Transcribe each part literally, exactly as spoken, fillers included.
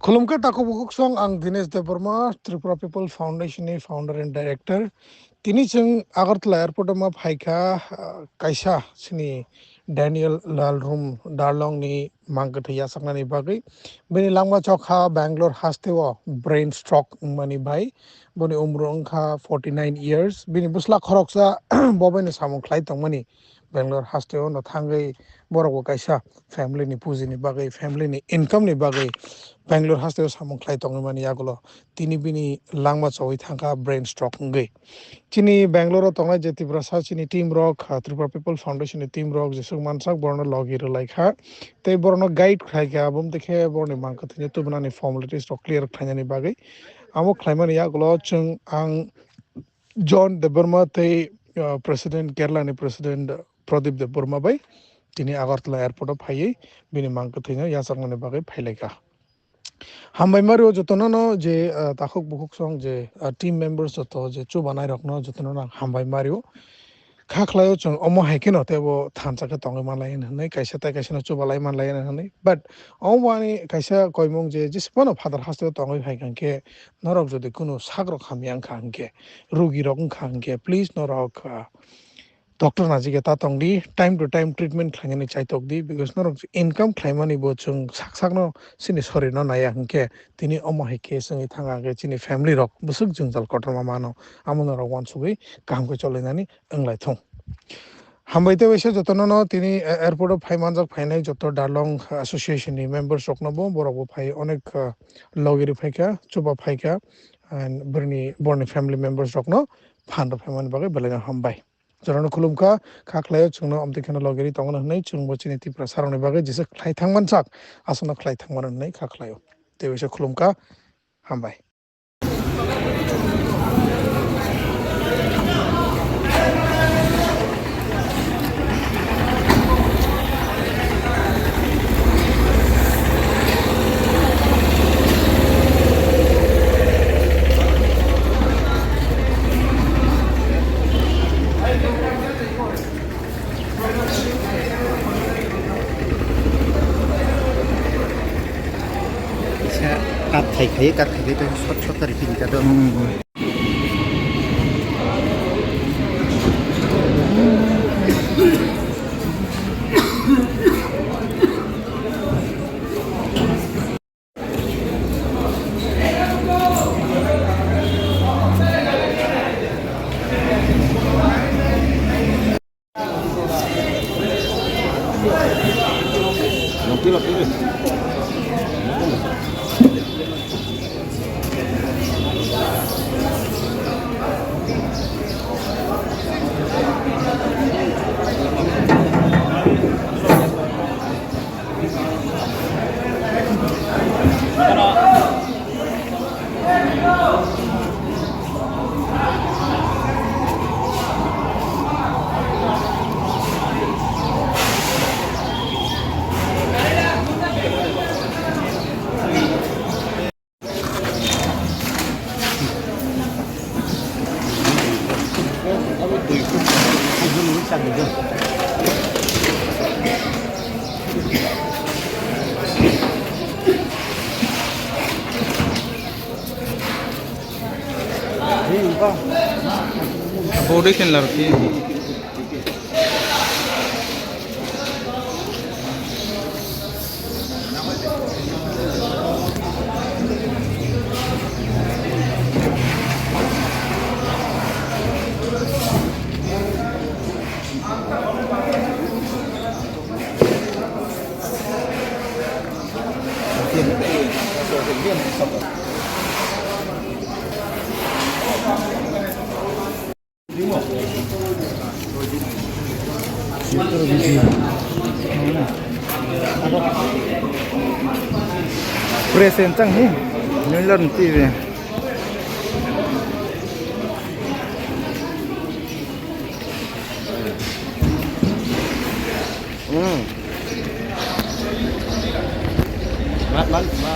Khulumkha takhuk bukhuk song, ang Dinesh Debbarma, Tripura People Foundation ni founder and director. Tini chwng Agartala airport o ma phaikha, ah, kaisa chini Daniel Lalrum Darlong ni mangkwthwi yachaknani bagwi. Bini langma chokha Bangalore hasteo brain stroke wngmani bai. Boni umru wngkha forty nine years. Bini bwsla khoroksa bo baino samung khlai tongmani. Bangalore hasteo no thangwi borok bo kaisa family ni puji ni bagwi, family ni income ni bagwi Bangalore hasteo samung khlai tongwi mani yagulo tini bini langma chowi thangkha brain stroke wngwi. Chini Bangalore o tongnai je Tiprasa chini team rok, ah, Tripura People Foundation ni team rok jesuk mansak borokno logi rwlaikha tei borokno guide khlaikha, abomtwi khe borokni mangkwthwino tubunani formalities rok clear khlainani bagwi. Amo khlaimani yagulo chwng ang John Debbarma tei, uh, President, Kerala ni President Pradip Debbarma bai tini Agartala airport o phaiwi bini mangkwthwino yachaknani bagwi phailaikha. Hambai mario jotono no je, uh, takhuk bukhuk song je, uh, team members joto je chubanai rokno jotono no ang hambai mario. Kha khlaio chwng omo hai kheno teibo thansa khe tongwi manlai hwnwi, kaisa tai kaisa no chubalai manlai hwnwi. But omo ani kaisa koimung je jesa phano phatar hasteo tongwi phai kha hwnkhe norok jodi kunu sak rok hamya wngkha hwnkhe, rugi rok wngkha hwnkhe, please norok, ah, doctor najigya ta tongdi, time to time treatment khlainani chaitok di, because norok income khlaimani bo chwng sak sakno chini sorirno naiya hwnkhe tini omo hai khe chwngwi thangkha hwnkhe chini family rok bwswk jwngjal kotorma mano, amo norok uansugwi kaham khe cholainani wnglaithung. Hambai tei waisa jotono no tini, eh, airport o phai manjak phainai joto Darlong Association ni members rokno bo, borok bo phai onek, eh, logiri phaikha, chuba phaikha, and borni, borni family members rokno phan rw phaimani bagwi belai no hambai. Jorano khulumkha, kha khlaio chwngno amtwi kheno logiri tongna hwnwi chwngbo chini Tiprasa rokni bagwi jesa khlai thangman sak, aswkno khlai thangmano hwnwi kha khlaio. Tei waisa khulumkha, hambai. Kaisa kat khai khai, kat khai khai, short short kari pini kato. Body khen larti. Present chang hi, nyoilar nti be. Hmm. Ma, ma, ma.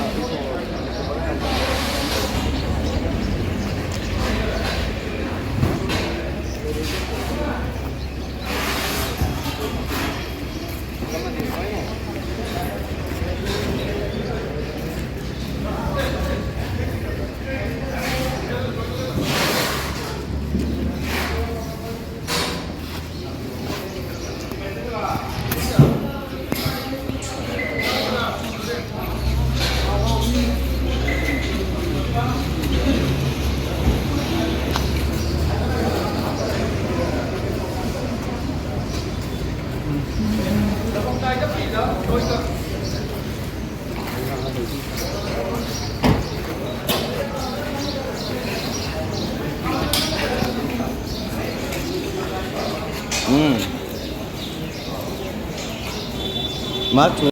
Hmm. Ma chu-